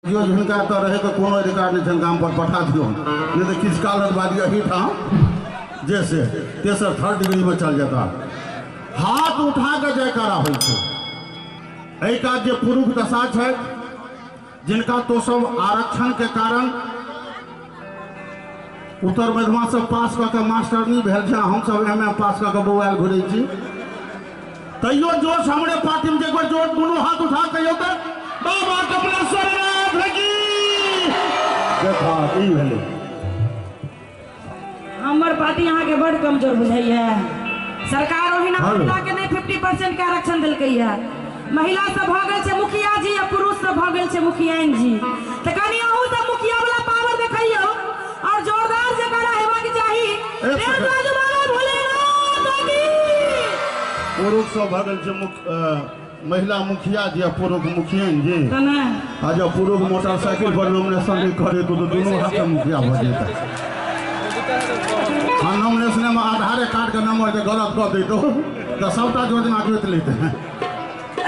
दियौ जे हिनका एतऽ रहैके कोनो अधिकार नहि छनि, गाम पर पठा दियौ, नहि तऽ किछु कालक बाद एहिठाम जे से तेसर थर्ड डिग्रीमे चल जेता। हाथ उठा कऽ जयकारा होइ छै। एहि काज जे पुरुष दशा छथि जिनका तो सब आरक्षणके कारण उत्तर मध्यमा से पास कऽ के मास्टरनी भेल छै, हमसब एम ए पास कऽ के बौआयल घुरै छी, तैयो जोश हमरे पार्टी में एक बार जोर दुनू हाथ उठा कहियो तऽ बाबा कपिलेश्वर नाथ की। देखा ई भेलै। हमर पार्टी अहाँके बड कमजोर बुझाइया। सरकार ओहिना महिला के नहि 50% के आरक्षण देलकैया। महिला सब भऽ गेल छै मुखिया जी आ पुरुष सब भऽ गेल छै मुखियाइन जी। तऽ कनि अहूँ सब मुखिया वाला पावर देखैयौ और जोरदार जयकारा हेबाक चाही। पुरुष सब भऽ गेल छै महिला मुखिया जी आ पुरुष मुखियाइन जी। आ जब पुरुष मोटरसाइकिल पर नॉमिनेशन नहि करे तो दुनू हाथ से मुखिया भऽ जेतै। हाँ, नॉमिनेशन में आधारे कार्ड के नंबर जे गलत कऽ दैतो तऽ सबटा योजना जोति लेते।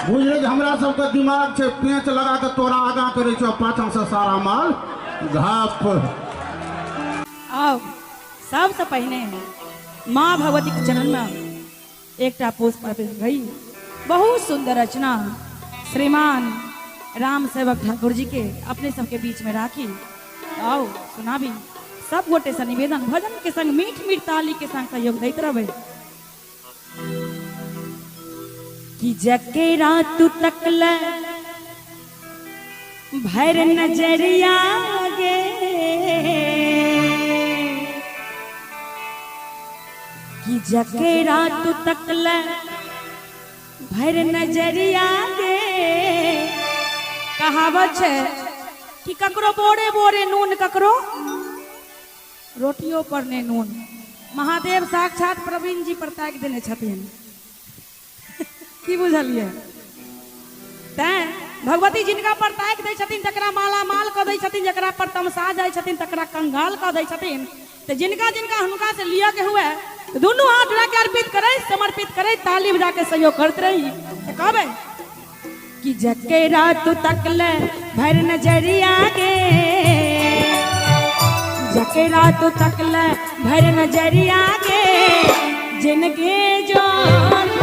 बुझले जे हमरा सबके दिमाग छै पेंच लगा के तोरा आगाँ करै छौ, पाछाँ से सारा माल घाप। आउ सबसे पहिने माँ भगवती के चरण में एकटा पुष्प अर्पित गई। बहुत सुंदर रचना श्रीमान राम सेवक ठाकुर जी के अपने सबके बीच में राखी। आओ सुनाबी। सब गोटे से निवेदन भजन के संग मीठ मीठ ताली के संग सहयोग दैत रहबै कि जकरा तू तकल भर नजरिया गे, कि जकरा तू तकल भर नजरिया गे। कहावत छै कि ककरो बोरे बोरे नून, ककरो रोटियों पर ने नून। महादेव साक्षात प्रवीण जी पर ताकि देने छथिन। की बुझलियै? तैं भगवती जिनका पर ताकि दै छथिन तकरा माला माल कऽ दै छथिन, जकरा पर तमसा जाइ छथिन तकरा कंगाल कऽ दै छथिन। तऽ जिनका जिनका हुनका से लिअ के हुए दुनू हाथ उठा के अर्पित करै, समर्पित करै, ताली बजा के सहयोग करते रही। तऽ कहबै कि जकरा तू तकल भर नजरिया गे, जकरा तू तकल भर नजरिया गे, जिनके जोर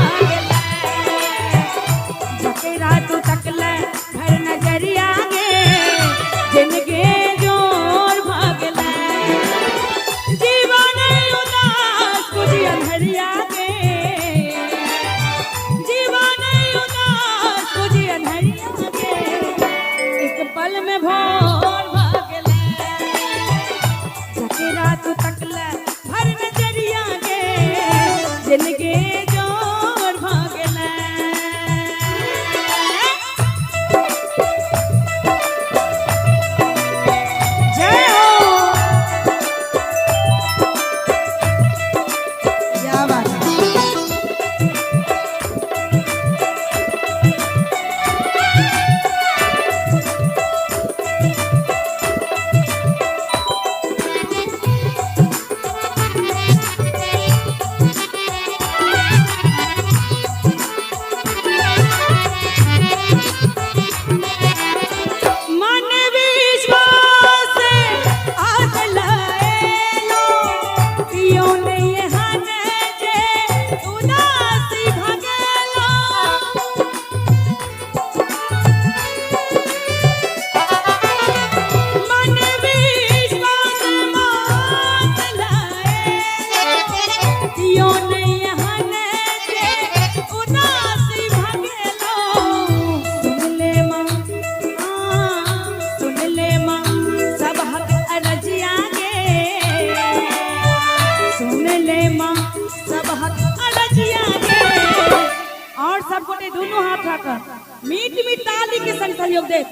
जकरा तू तकल भर नजरिया गे, जिनके जोर भागल जीवन उदास कुछ अंधरिया गे, जीवन उदास कुछ अंधरिया गे, एक पल में भोर भागल जकरा तू तकल भर नजरिया गे, जिनके जोर भागल। जय हो, क्या बात है। मन विश्वास आग लाएलो, यो नहीं हन जे उदासी भगेलो। मन विश्वास मात लाएलो, यो नहीं हन जे उदासी भगेलो। सुन ले माँ, सुन ले माँ सब हक अरजिया गे, सुन ले माँ सब हक अरजिया गे। और सब गोटे दोनों हाथ उठाकर मीट मीट ताली के संग सहयोग दे।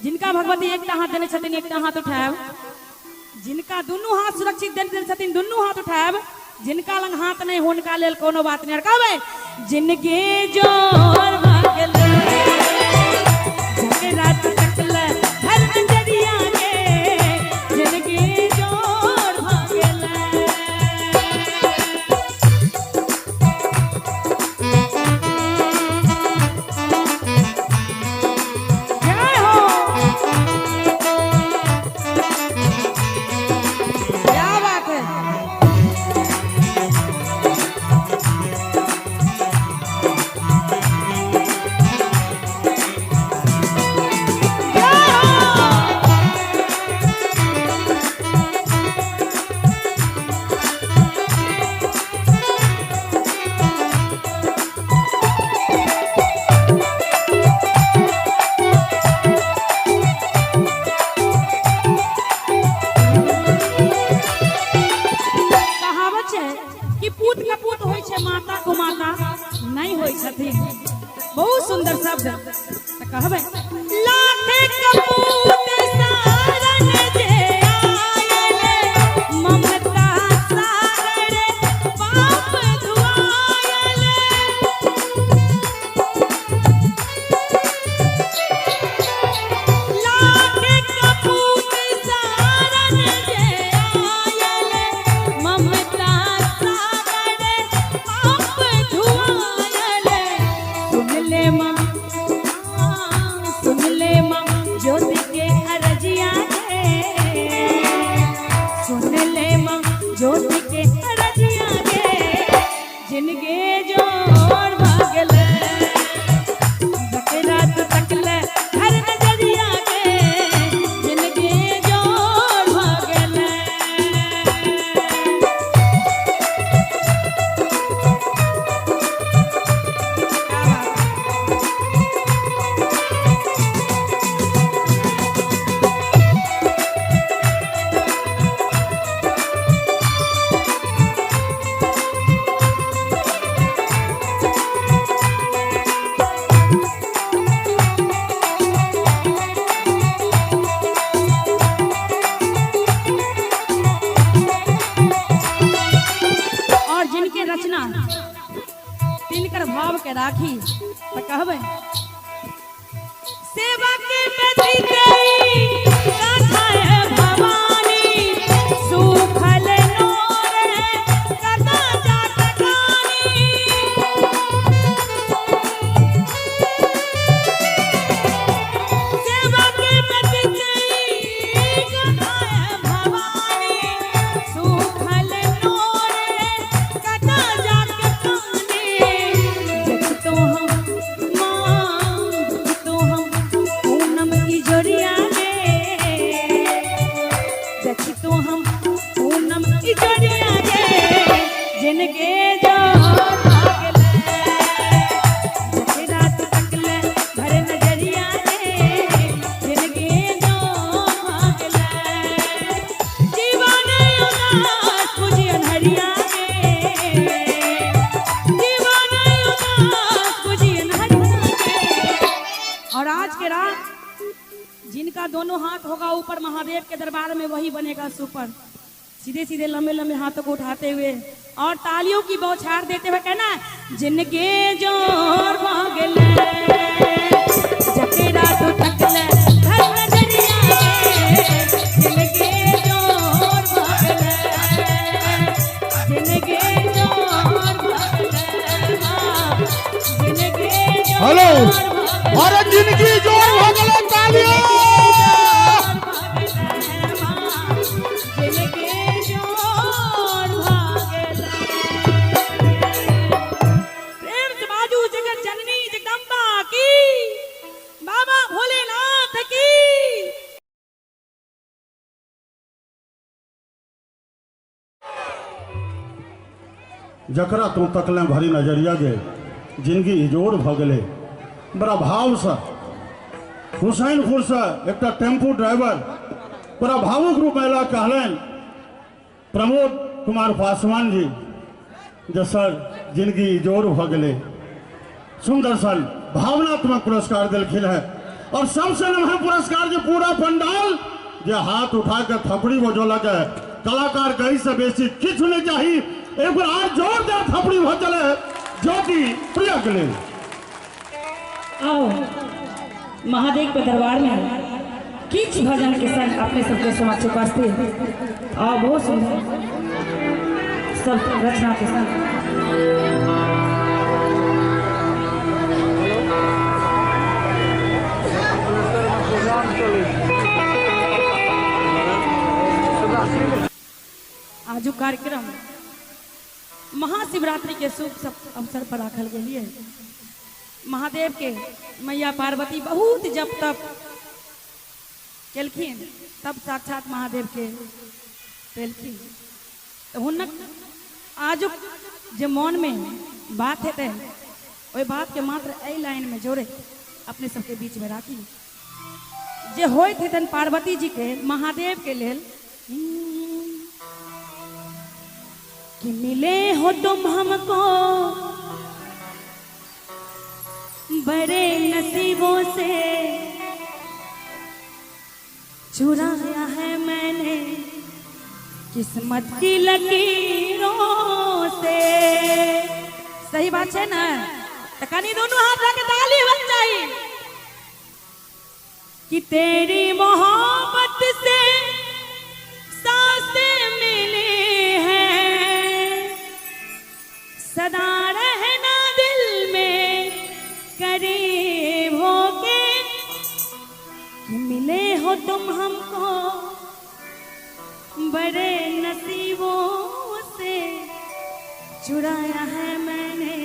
जिनका भगवती एकटा हाथ देने छथिन एकटा हाथ उठायब, जिनका दुनू हाथ सुरक्षित देने छथिन दुनू हाथ उठायब, जिनका लंग हाथ नहीं हुनका लेल कोनो बात नहीं। कहबै जिनके जोर भागल जकरा तू तकल हर नजरिया गे, जिनके जोर भागल। जय हो। राखी तऽ कहबै सेवा के बची गई भवानी सूखल नोर कदा जात कानी। सेवा के बची गई भवानी सूखल नोर कदा जात कानी। जब तो हम माँ तो हम पूनम की जोड़िया गे, देखी तो हम पूनम की जोड़िया गे, जिनके जो रात तकले भर नजरिया गे, जिनके जो भागले जीवन उदास बुझी अन्हरिया गे, जीवन उदास बुझी अन्हरिया गे। और आज के रात जिनका दोनों हाथ होगा ऊपर महादेव के दरबार में वही बनेगा सुपर। सीधे सीधे लंबे लंबे हाथों को उठाते हुए और तालियों की बौछार देते हुए कहना, जिनके जोर भागले जकेरा तो तकले धर नजरिया गे, जिनके जोर भागले, जिनके जोर भागले, जिनके जोर हेलो। भागले। अरे जिनकी जोर भऽ गेलै तालियों। जिनके जोर भागले। प्रेम से बाजू जगत जननी जगदम्बा की, बाबा भोलेनाथ की। जकरा तू तकले भरी नजरिया गे, जिंदगी इजोर भऽ गेलै। बड़ा भावसँ हुसैनपुरसँ एकटा टेम्पू ड्राइवर बड़ा भावुक रूपमे अयला, कहलनि प्रमोद कुमार पासवान जी जे सर जिंदगी इजोर भऽ गेलै। सुंदर सन भावनात्मक पुरस्कार देलखिन है। और सबसे नमहर पुरस्कार जे पूरा पंडाल जे हाथ उठा के थपड़ी बजौलक है, कलाकार कहीं से बेसी किछु नहीं चाही, एक बार आर जोरदार थपड़ी भजल है ज्योति प्रिया के लेल। आओ महादेव के दरबार में किछ भजन के संग अपने सबके समक्ष उपस्थित। आओ बहुत सुंदर सब रचना के संग। आजू कार्यक्रम महाशिवरात्रि के शुभ अवसर पर राखल गेलिए। महादेव के मैया पार्वती बहुत जप तप केलखिन तब साक्षात महादेव के पेलखिन। तऽ हुनक आजुक जे मन में बात हेतै ओहि बात के मात्र एहि लाइन में जोड़े अपने सबके बीच में राखी जे होइत हेतनि पार्वती जी के महादेव के लेल कि मिले हो तुम हमको बड़े नसीबों से, चुराया है मैंने किस्मत की लकीरों से। सही बात है ना? तो कनी दोनों हाथ लगा के ताली बज चाहिए कि तेरी मोहब्बत से सांसें मिली हैं, सदा रहना दिल में करीब होके, कि मिले हो तुम हमको बड़े नसीबों से, चुराया है मैंने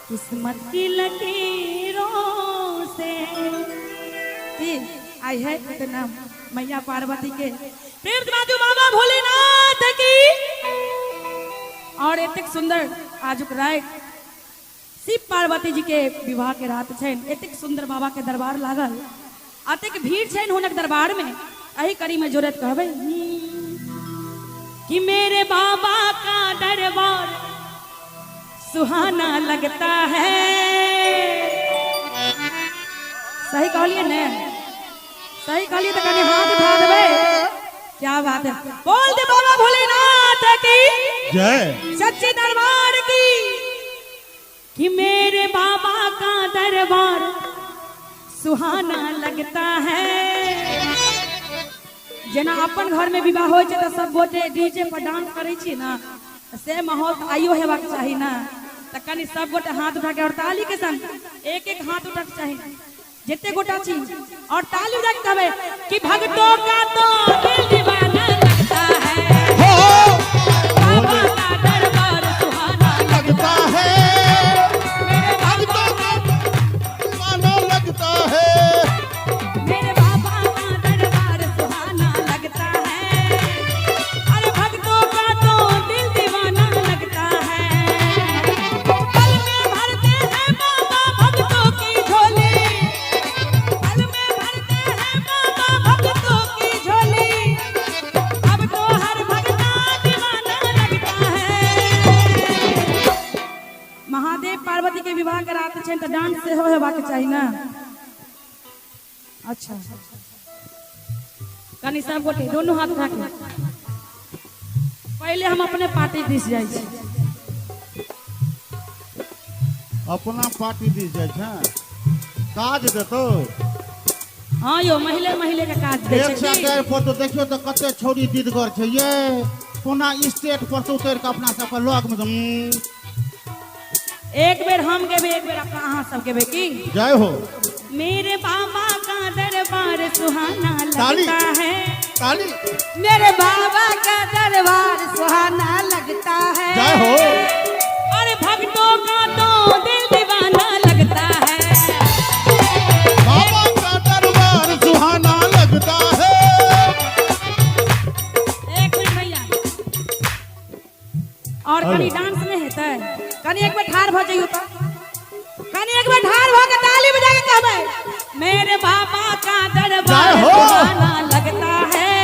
किस्मत की लकीरों से। की आई है इतना मैया पार्वती के प्रेम बाजू बाबा भोलेनाथ की। और एतेक सुंदर आजुक राति शिव पार्वती जी के विवाह के रात छनि, एतेक सुंदर बाबा के दरबार लागल, अतेक भीड़ छनि हुनक दरबार में। एही कड़ी में जोड़ैत कहबै कि मेरे बाबा का दरबार सुहाना लगता है। सही कहलिए ने? सही कहलिए तो कनी हाथ उठा देबै। क्या बात है, बोल दे बाबा भोलेनाथ की जय, सच्चे दरबार की। कि मेरे बाबा का दरबार सुहाना लगता है। जेना अपन घर में विवाह होइ छै तऽ सब गोटे डीजे पर डांस करै छी ना, से माहौल तऽ आइयो हेबाक चाही ना। तऽ कनि सब गोटे हाथ उठा के और ताली के संग एक एक हाथ उठा के चाही जते गोटा छी, और ताली बजा के कहबै कि भक्तों का तो दिल दीवाना लगता है, हो बाबा का दरबार सुहाना लगता है, मेरे भक्तों का दीवाना लगता है, मेरे बाबा का दरबार सुहाना लगता है, अरे भक्तों का तो दिल दीवाना लगता है। पल में भरते हैं बाबा भक्तों की झोली, पल में भरते हैं बाबा भक्तों की झोली, अब तो हर भक्ता दीवाना लगता है। महादेव पार्वती के विवाह कराते छनि तऽ डांस सेहो हेबाक चाही ना। अच्छा कनि सब गोटे दोनों हाथ उठा के पहिले हम अपने पार्टी दिस जाइ छी। अपना पार्टी दिस जाइ छै, काज देतौ। हाँ यो महिले महिले के काज दै एक छै सए की? चारि फोटो देखियौ तऽ कते छौड़ी दीदगर छै ये, कोना स्टेट पर से उतरि कऽ अपना सबके लग में एक बेर हम गेबै, एक बेर अपना अहाँ सब गेबै की। जय हो। मेरे बाबा का दरबार सुहाना ताली। लगता है, ताली। मेरे बाबा का दरबार सुहाना लगता है, जय हो। अरे भक्तों का तो दिल दीवाना लगता है, बाबा का दरबार सुहाना लगता है। एक मिनट भैया, और कनी डांस नहीं हेतै, कनी एक बेर ठाढ़ भऽ जइयौ तऽ, कनी एक बेर ठाढ़ भऽ के ताली बजा के कहबै मेरे बाबा का दरबार जय हो। सुहाना लगता है,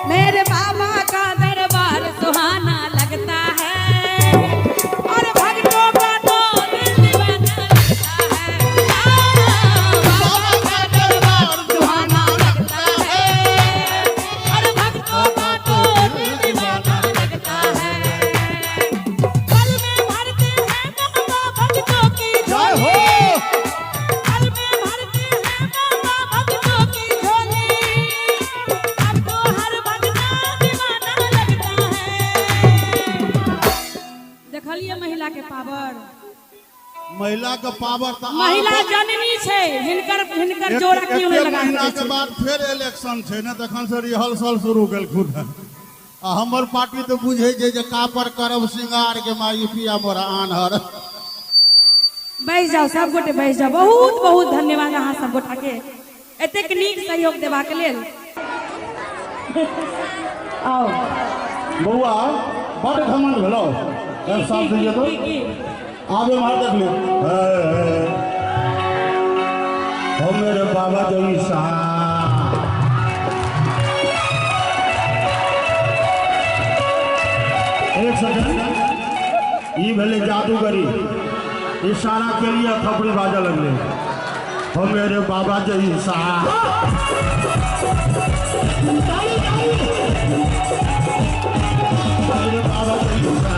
मेरे बाबा का दरबार सुहाना लगता है, और भक्तों का तो दिल दीवाना लगता है, बाबा का दरबार सुहाना लगता है, और भक्तों का तो दिल दीवाना लगता है। पल में भरते हैं बाबा भक्तों की जय हो। झोली, पल में भरते हैं बाबा भक्तों की झोली, अब तो हर भक्ता दीवाना लगता है। देखलिए महिला के पावर, महिला के पावर तऽ महिला जननी छै, हिनकर हिनकर जोड़ा क्यों नहि एक लगा महीना सकै के छै। बाद फेर इलेक्शन छै ने, तखन से रिहर्सल शुरू केलखुन हेँ। आ हमर पार्टी तऽ बुझै छै जे कापर करब सिंगार के माई पिया मोरा आन्हर। बैस जाओ सब गोटे, बैस जाओ। बहुत बहुत धन्यवाद अहाँ सब गोटा के एतेक नीक सहयोग देबाक लेल। आओ बौआ बड घमंड भेलौ, एक साल से तो की, की? आब एम्हर देख ले। हो मेरे बाबा जैसा एक सेकंड, ई भेलै जादूगरी, इशारा के लिए थपड़ी बाजऽ लगलै। हो मेरे बाबा जैसा मेरे बाबा जैसा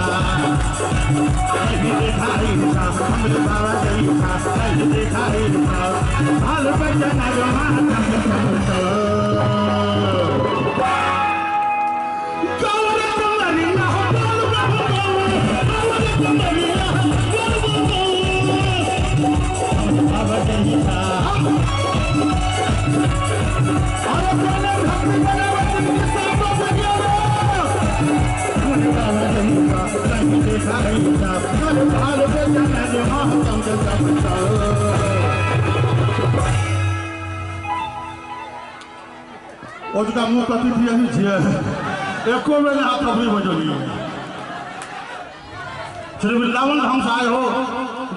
कहीं देखा ऐसा, मेरे बाबा जैसा कहीं देखा ऐसा, भाल बजना जो मातम गौर कमरिया बोल गौर कमरिया बोल बाबा जैसा। अरे बोले भक्ति बनावत के सब बजाओ, मेरे बाबा जैसा कहीं देखा ऐसा, भाल बजना जो मातम ओजुका मुँह कथी पियही छियै, एको बेर हाथ थपड़ी बजौलियै। श्री वृंदावन धाम से आए हो,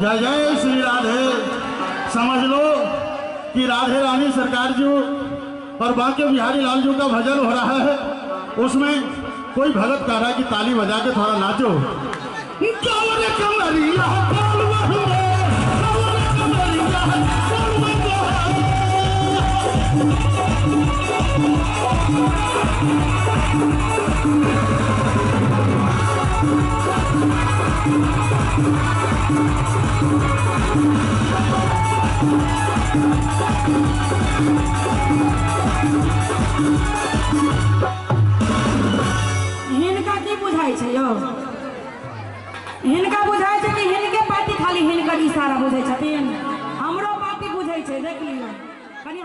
जय जय श्री राधे। समझ लो कि राधे रानी सरकार जी और बांके बिहारी लाल जी का भजन हो रहा है, उसमें कोई भगत कह रहा है कि ताली बजा के थोड़ा नाचो। गौर कमरिया बोल गौर कमरिया बोल। हिनका की बुझाइ छै यौ? हिनका बुझाइ छै कि हिनके पार्टी खाली हिनकर इशारा बुझै छथिन, हमरो पार्टी बुझै छै। देख लियौ कनि।